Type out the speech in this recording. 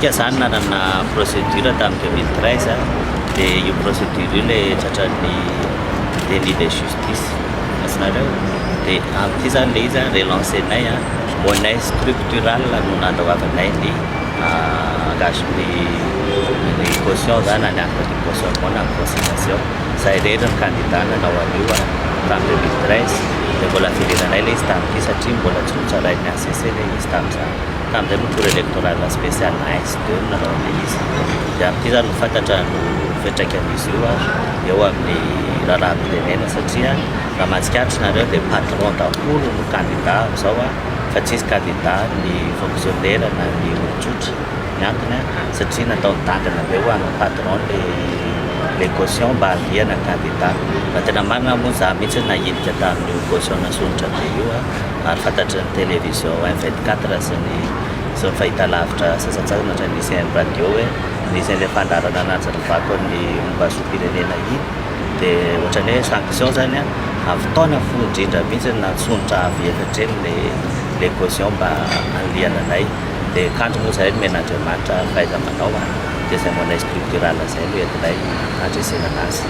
Tsika zany nanana procédure tamin'ny 2013, dia io procédure io le tratran'ny déni de justice asinareo. Dia amin'ity zany le izy relancenay a monnaie structurale no nandoavanay ny engage ny caution zany, na ny acte de cautionnement na ny consignation. Zay rery ny candidat nanao an'io a tamin'ny 2013, dia mbola firenanay le izy tamin'ity satria mbola tsy notsarain'ny HCC le izy tamin'izany. Tamin'izay no cour électorale spéciale 1 sy 2 no nanao an'le izy. Dia amin'ity zany no fantatra no fiantraikan'izy io a eo amin'ny raharaha-pirenena, satria raha mahatsikaritra nareo dia patron daholo no candidat amin'izao a, fa tsisy candidat ny fonctionnaire na ny olon-tsotra. Ny antony a, satria natao nidangana be ho an'ny patron le caution mba handiana candidat. Raha tena marina moa, za mihitsy nahilika tamin'io caution nasolotra be io a, ary fantatry ny télévision 24 sy ny fahitalavitra sasantsasany ohatra nisy ny radio hoe nisy an'le fandaharana anatin'ny ny momba zom-pirenena iny. Dia ohatrany hoe sanction zany a amin'ny fotoana fo indrindra mihitsy nasondrotra avy efatra eny le caution mba anliana anay. Dia kanjo moa zay nomen'Andriamanitra fahaiza-manao a, dia zay monnaie structurale zay no entinay handresena anazy.